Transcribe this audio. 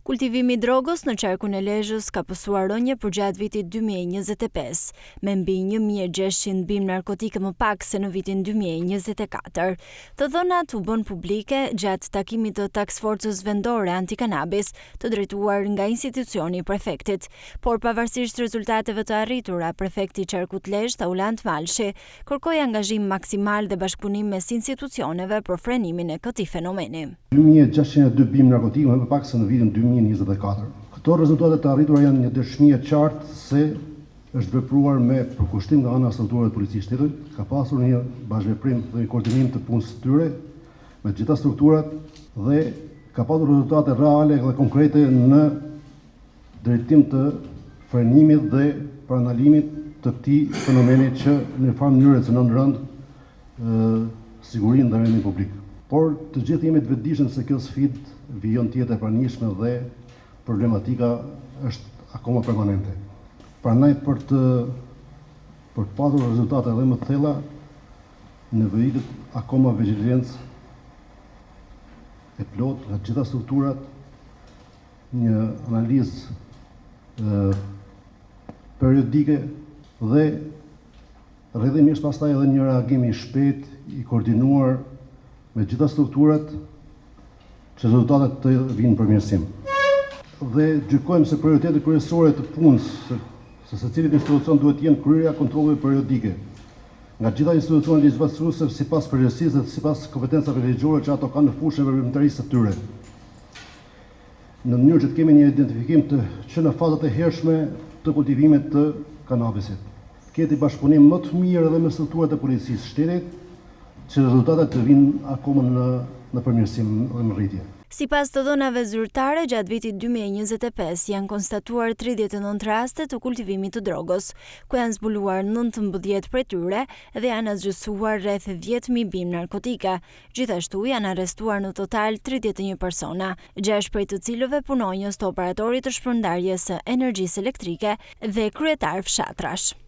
Kultivimi i drogës në qarkun e Lezhës ka pësuar rënie përgjatë vitit 2025, me mbi 1600 bimë narkotike më pak se në vitin 2024. Të dhënat u bënë publike gjatë takimit të Task Forcës Vendore Antikanabis, të drejtuar nga institucioni i prefektit. Por pavarësisht rezultateve të arritura, prefekti i qarkut Lezhë, Taulant Malshi, kërkoi angazhim maksimal dhe bashkëpunim mes institucioneve për frenimin e këtij fenomeni. 2602 bimë narkotike më pak se në vitin 2024. Këto rezultate të arritura janë një dëshmi e qartë se është vepruar me përkushtim nga ana e strukturave të Policisë së Shtetit, ka pasur një bashkëveprim dhe një koordinim të punës së tyre me të gjitha strukturat dhe ka patur rezultate reale dhe konkrete në drejtim të frenimit dhe parandalimit të këtij fenomeni që në një farë mënyre cënon rëndë sigurinë dhe rendin publik. Por të gjithë jemi të vetëdijshëm se kjo sfidë vijon të jetë e pranishme dhe problematika është akoma permanente. Prandaj për të për të patur rezultate edhe më të thella, nevojitet akoma vigjilencë e plotë nga të gjitha strukturat, një analizë periodike dhe rrjedhimisht pastaj edhe një reagim i shpejtë, i koordinuar me gjitha strukturat që rezultatet të vinë në përmirësim. Dhe gjykojmë se prioritetet kryesore të punës së secilit institucion duhet të jenë kryerja e kontrolleve periodike nga gjitha institucionet ligjzbatuese sipas përgjegjësisë dhe sipas kompetencave ligjore që ato kanë në fushën e veprimtarisë së tyre. Në mënyrë që të kemi një identifikim të që në fazat e hershme të kultivimit të kanabisit. Të ketë bashkëpunim më të mirë edhe me strukturat e policisë së shtetit, që rezultatet të vinë akoma në në përmirësim dhe në rritje. Sipas të dhënave zyrtare, gjatë vitit 2025 janë konstatuar 39 raste të kultivimit të drogës, ku janë zbuluar 19 prej tyre dhe janë asgjësuar rreth 10.000 bimë narkotike. Gjithashtu janë arrestuar në total 31 persona, 6 prej të cilëve punonjës të operatorit të shpërndarjes së energjisë elektrike dhe kryetar fshatrash.